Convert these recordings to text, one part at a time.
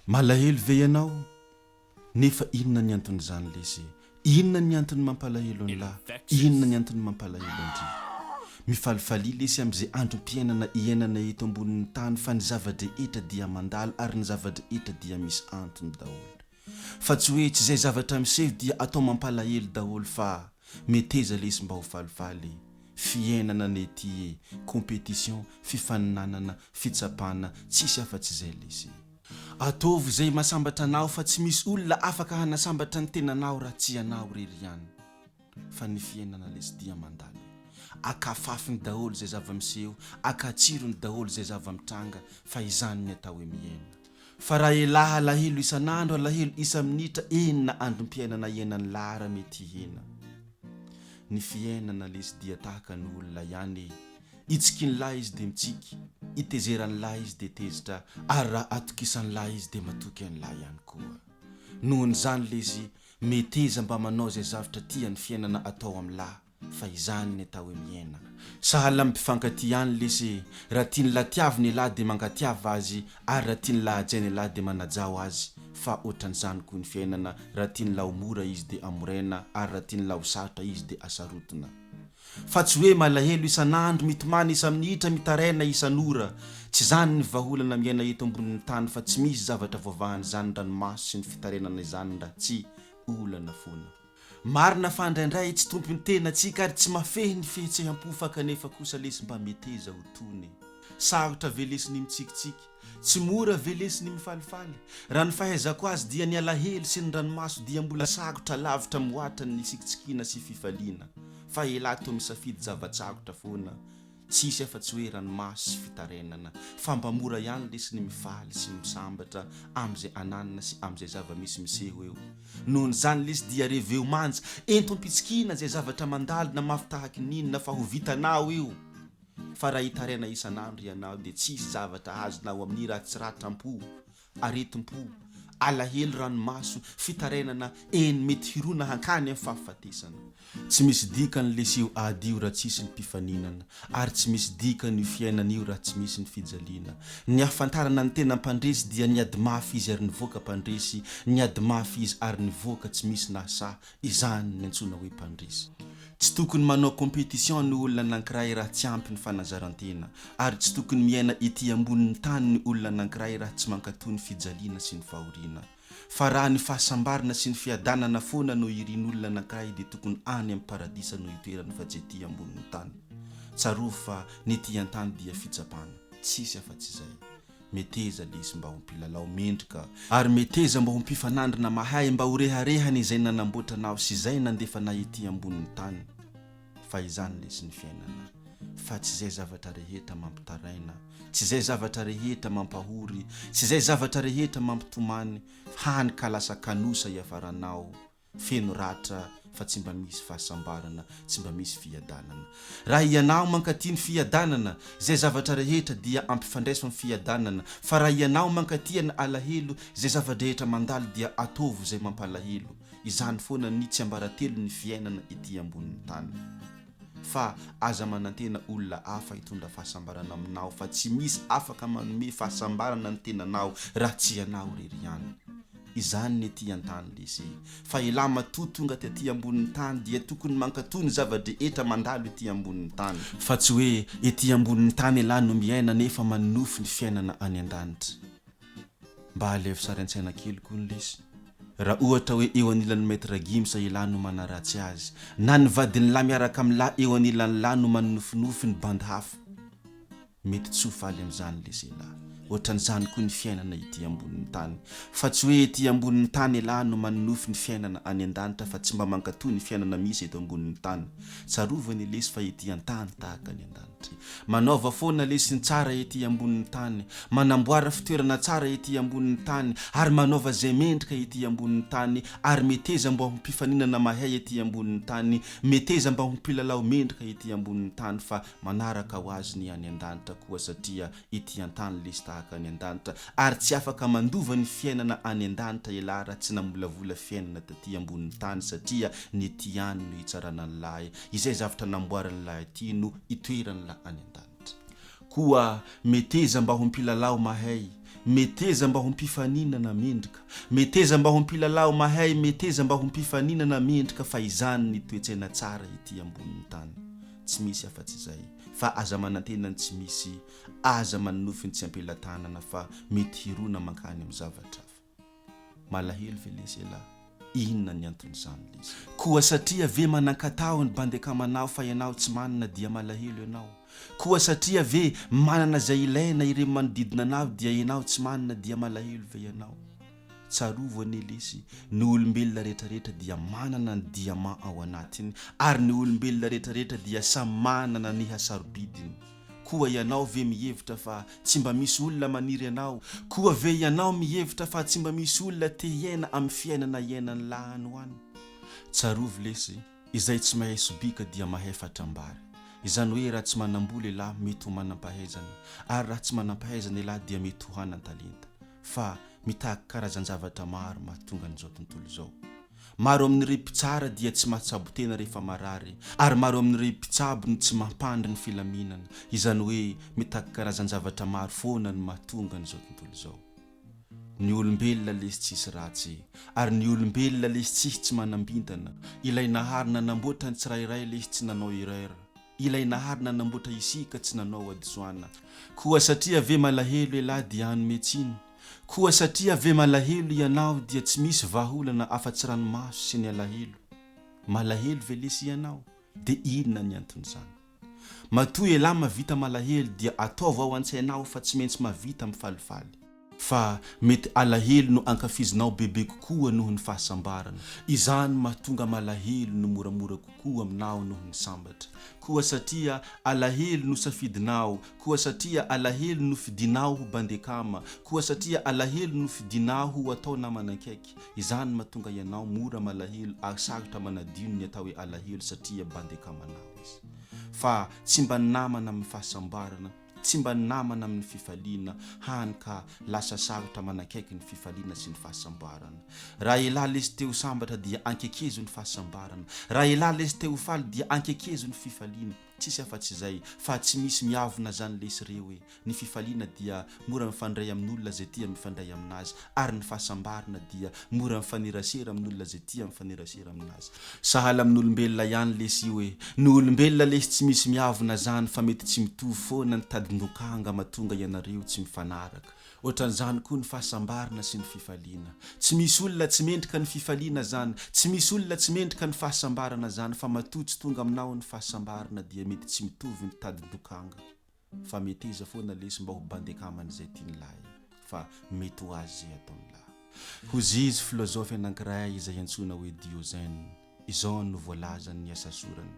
Malahelo ve ianao? Nefa inona ny anton'izany lesy e? Inona ny antony mampalahelo an'lah? Inona ny antony mampalahelo an-dry? Mifalifalia lesy amin'izay androm-piainana iainana eto ambonin'ny tany fa ny zava-drehetra dia mandalo ary ny zava-drehetra dia misy antony daholo. Fa tsy hoe tsy izay zavatra miseho dia atao mampalahelo daholo fa meteza lesy mba ho falifaly e! Fiainana anie ity e! Compétition, fifaninanana, fitsapana, tsisy afa-tsy izay lesy e! Ataovy izay mahasambatra anao fa tsy misy olona afaka hanasambatra ny tenanao raha tsy ianao irery ihany. Fa ny fiainana lesy dia mandalo e! Akafafiny daholo izay zava-miseho, akatsirony daholo izay zava-mitranga fa izany ny atao hoe miaina. Fa raha elah alahelo isan'andro alahelo isa-minitra enina androm-piainana iainan'ny lara mety hihena. Ny fiainana lesy dia tahaka ny olona ihany e! Itsikin'lah izy dia mitsiky, itezeran'lah izy dia tezitra ary raha atokisan'lah izy dia matoky an'lah ihany koa. Nohon'izany lesy meteza mba manao izay zavtra tian'ny fiainana atao amin'lah. Fa izany ny atao hoe miaina. Sahala amin'ny mpifankatia ihany lesy e! Raha tian'lah tiavina elah dia mankatiava azy ary raha tian'lah hajaina elah dia manajao azy fa otran'izany koa ny fiainana raha tian'lah ho mora izy dia amoraina ary raha tian'lah ho sarotra izy dia asarotina. Fa tsy hoe malahelo isan'andro mitomany isa-minitra mitaraina isan'ora. Tsy izany ny vahaolana miaina eto ambonin'ny tany fa tsy misy zavatra voavahan'izany ranomaso sy ny fitarainana izany raha tsy olana foana. Marina fa indraindray tsy tompon'ny tena tsika ary tsy mafehy ny fihetseham-po fa kanefa kosa lesy mba meteza ho tony. Sarotra ve lesy ny mitsikitsiky? Tsy mora ve lesy ny mifalifaly? Raha ny fahaizako azy dia ny alahelo sy ny ranomaso dia mbola sarotra lavitra mihoatra ny tsikitsikiana sy fifaliana. Fa elah toa misafidy zava-tsarotra foana. Tsy hisy afa-tsy hoe ranomaso sy fitarainana, fa mba mora ihany lesy ny mifaly sy misambatra amin'izay ananana sy amin'izay zava-misy miseho eo. Nohon'izany lesy dia reveo manja, ento am-pitsikiana izay zavatra mandalo na mafy tahaky ny inona fa ho vitanao io. Fa raha hitaraina isan'andro ianao dia tsy hisy zavatra azonao amin'ny raha tsy ratram-po. aretim-po, alahelo ranomaso, fitarainana, eny mety hirona hankany amin'ny fahafatesana. Tsy misy dikany lesy io ady io raha tsisy ny mpifaninana, ary tsy misy dikany io fiainana io raha tsy misy ny fijaliana. Ny ahafantarana ny tena mpandresy dia niady mafy izy ary nivoaka mpandresy, niady mafy izy ary nivoaka tsy misy nahasahy, Izany ny antsoina hoe mpandresy. Tsy tokony manao compétition ny olona anankiray raha tsy ampy ny fanazarantena, ary tsy tokony miaina ety ambonin'ny tany ny olona anankiray raha tsy mankatò ny fijaliana sy ny fahoriana. Fa raha ny fahasambarana sy ny fiadanana foana no irin'olona anankiray dia tokony any amin'ny paradisa no itoerany fa tsy ety ambonin'ny tany. Tsarovy fa ny ety an-tany dia fitsapana, tsisy afa-tsy izay. Meteza lesy mba ho mpilalao mendrika ary meteza mba ho mpifanandrina mahay mba ho reharehany izay nanamboatra anao sy izay nandefa anay ety ambonin'ny tany fa izany lesy ny fiainana fa tsy izay zavatra rehetra mampitaraina tsy izay zavatra rehetra mampahory tsy izay zavatra rehetra mampitomany hany ka lasa kanosa iafaranao feno ratra fa tsy mba misy fahasambarana, tsy mba misy fiadanana. Raha ianao mankatia ny fiadanana, izay zavatra rehetra dia ampifandraiso amin'ny fiadanana, fa raha ianao mankatia ny alahelo, izay zava-drehetra mandalo dia ataovy izay mampalahelo. Izany foana ny tsiambaratelon'ny fiainana ety ambonin'ny tany. Fa aza manantena olona hafa hitondra fahasambarana aminao fa tsy misy afaka manome fahasambarana ny tenanao raha tsy ianao irery ihany. Izany ny ety an-tany lesy e. Fa elah matoa tonga taty ambonin'ny tany dia tokony mankatoa ny zava-drehetra mandalo ety ambonin'ny tany. Fa tsy hoe ety ambonin'ny tany elah no miaina nefa manonofy ny fiainana any an-danitra. Mba alevo sary an-tsaina kely kony lesy. Raha ohatra hoe eo anilan'i Maître Gims elah no manaratsy azy, na ny vadin'lah miaraka amin'lah eo anilan'lah no manonofinofy ny bandy hafa. Mety tsy ho faly amin'izany lesy elah. Ohatran'izany koa ny fiainana ety ambonin'ny tany. Fa tsy hoe ety ambonin'ny tany elah no manonofy ny fiainana any an-danitra fa tsy mba mankatò ny fiainana misy eto ambonin'ny tany. Tsarovy anie lesy fa ety an-tany tahaka ny an-danitra. Manaova foana lesy ny tsara ety ambonin'ny tany, manamboara fitoerana tsara ety ambonin'ny tany, ary manaova izay mendrika ety ambonin'ny tany, ary meteza mba ho mpifaninana mahay ety ambonin'ny tany, meteza mba ho mpilalao mendrika ety ambonin'ny tany, fa manaraka ho azy ny any an-danitra koa satria ety an-tany lesy tahaka any an-danitra, ary tsy afaka mandova ny fiainana any an-danitra elah raha tsy namolavola fiainana taty ambonin'ny tany satria ny ety ihany no hitsarana an'lah Izay zavtra namboarin'ilay aty no itoeran'ilay any an-danitra. Koa meteza mba ho mpilalao mahay, Meteza mba ho mpifaninana mendrika. Meteza mba ho mpilalao mahay, meteza mba ho mpifaninana mendrika fa izany ny toe-tsaina tsara ety ambonin'ny tany. Tsy misy afa-tsy izay. Fa aza manantena ny tsy misy, aza manonofy ny tsy am-pelatanana fa mety hirona mankany amin'ny zavatra hafa. Malahelo ve lesy elah? Inona ny anton'izany lesy? Koa satria ve manan-katao ny bandy akamanao fa ianao tsy manana dia malahelo ianao? Koa satria ve manana izay ilaina ireo manodidina anao dia ianao tsy manana dia malahelo ve ianao? Tsarovo anie lesy, ny olombelona rehetrarehetra dia manana ny diamant ao anatiny ary ny olombelona rehetrarehetra dia samy manana ny hasarobidiny. Koa ianao ve mihevitra fa tsy mba misy olona maniry anao? Koa ve ianao mihevitra fa tsy mba misy olona te hiaina amin'ny fiainana iainan'ny lahy any ho any? Tsarovy lesy, izay tsy mahay sobika dia mahay fatram-bary. Izany hoe raha tsy manam-bola elah mety ho manam-pahaizana, ary raha tsy manam-pahaizana elah dia mety ho hanan-talenta. Fa mitaky karazan-javatra maro mahatonga an'izao tontolo izao. Maro amin'ireo mpitsara dia tsy mahatsabo tena rehefa marary, ary maro amin'ireo mpitsabo no tsy mampandry ny filaminana, izany hoe mitaky karazan-javatra maro foana no mahatonga an'izao tontolo izao. Ny olombelona lesy tsisy ratsy, ary ny olombelona lesy tsisy tsy manam-bintana, ilay Nahary nanamboatra ny tsirairay lesy tsy nanao erreur, ilay Nahary nanamboatra isika tsy nanao hadisoana. Koa satria ve malahelo elah dia hanome tsiny? Koa satria ve malahelo ianao dia tsy misy vahaolana afa-tsy ranomaso sy ny alahelo? Malahelo ve lesy ianao? De inona ny anton'izany? Matoa elah mavita malahelo dia ataovy ao an-tsainao fa tsy maintsy mavita mifalifaly. Fa mety alahelo no ankafizinao bebe kokoa noho ny fahasambarana. Izany mahatonga malahelo no moramora kokoa aminao noho ny sambatra. Koa satria alahelo no safidinao, koa satria alahelo no fidinao ho bandekama, koa satria alahelo no fidinao ho atao namana akaiky, izany mahatonga ianao mora malahelo ary sarotra manadino ny atao hoe alahelo satria bandekamanao izy. Fa tsy mba namana amin'ny fahasambarana. Tsy mba namana amin'ny fifaliana, hany ka lasa sarotra manakaiky ny fifaliana sy ny fahasambarana. Raha elah lesy te ho sambatra dia ankekezo ny fahasambarana. Raha elah lesy te ho faly dia ankekezo ny fifaliana. Tsisy afa-tsy izay, fa tsy misy miavona zany lesy reo e. Ny fifaliana dia mora mifandray amin'olona izay tia mifandray aminazy, ary ny fahasambarana dia mora mifanerasera amin'olona izay tia mifanerasera aminazy. Sahala amin'olombelona ihany lesy io e! Ny olombelona lesy tsy misy miavona zany fa mety tsy mitovy foana ny tadin-dokanga matonga ianareo tsy mifanaraka. Ohatran'izany koa ny fahasambarana sy ny fifaliana. Tsy misy olona tsy mendrika ny fifaliana zany, tsy misy olona tsy mendrika ny fahasambarana zany fa matoa tsy tonga aminao ny fahasambarana dia mety tsy mitovy ny tadin-dokanga. Fa meteza foana lesy mba ho bandy akamany izay tiany lahy fa mety ho azy izay ataony lahy. Hozizy filozofy anankiray izay antsoina hoe Diogène. Izao no voalazany ny asa sorany.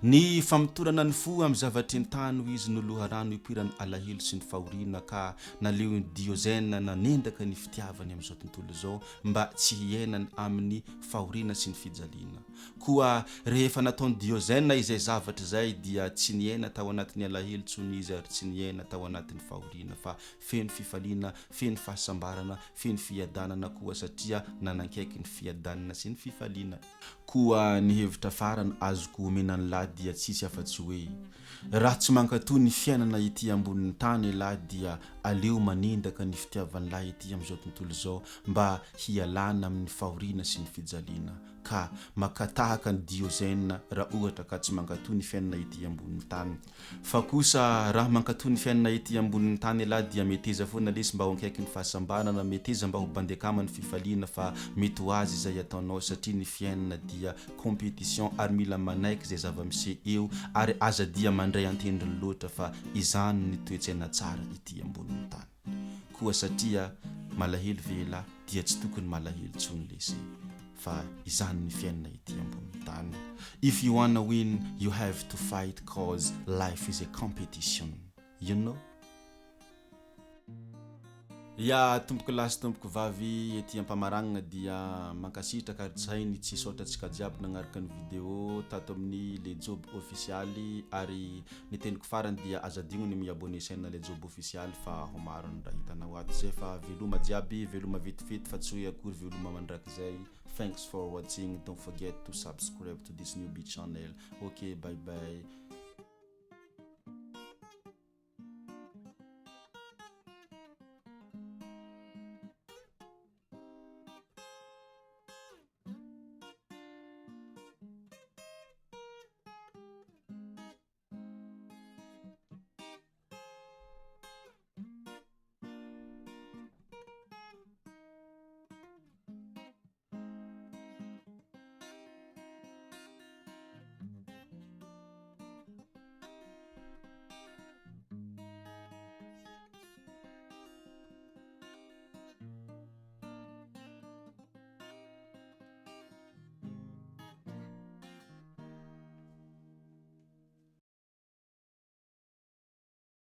Ny famotorana ny fo amin'ny zavatry ny tany hoy izy no loharano ipoiran'ny alahelo sy ny fahoriana ka naleon'i Diogène nanendaka ny fitiavany amin'izao tontolo izao mba tsy hiainany amin'ny fahoriana sy ny fijaliana. Koa rehefa nataon'i Diogène izay zavatra izay dia tsy niaina tao anatin'ny alahelo intsony izy ary tsy niaina tao anatin'ny fahoriana fa feno fifaliana, feno fahasambarana, feno fiadanana koa satria nanankaiky ny fiadanana sy ny fifaliana. Koa ny hevitra farany azoko omena an'lah dia tsisy afa-tsy hoe, raha tsy mankato ny fiainana ety ambonin'ny tany elah dia aleo manendaka ny fitiavan'lah ety amin'izao tontolo izao mba hialana amin'ny fahoriana sy ny fijaliana. ka maka tahaka an'i Diogène raha ohatra ka tsy mankatò ny fiainana ety ambonin'ny tany. Fa kosa raha mankatò ny fiainana ety ambonin'ny tany ialahy dia meteza foana lesy mba ho akaiky ny fahasambarana, meteza mba ho bandy akama ny fifaliana fa mety ho azy izay ataonao satria ny fiainana dia compétition ary mila manaiky izay zava-miseho eo ary aza dia mandray antendrony loatra fa izany ny toe-tsaina tsara ety ambonin'ny tany. Koa satria malahelo ve elah dia tsy tokony malahelo tsony lesy fa izany ny fiainana ety ambony tany if you wanna win you have to fight cause life is a competition you know. Ya tompoko lahy sy tompoko vavy ety ampamaragnana dia mankasitraka ary tsy hay ny tsy hisaotra antsika jiaby nagnaraka ny video tato amin'ny le job ofisialy ary Ny teniko farany dia aza adino ny mi abonné chaîne le job official fa ho maro ny raha hitanao ato zay fa veloma jiaby veloma vetivety fa tsy hoe akory veloma mandrakizay thanks for watching don't forget to subscribe to this new big channel ok bye bye.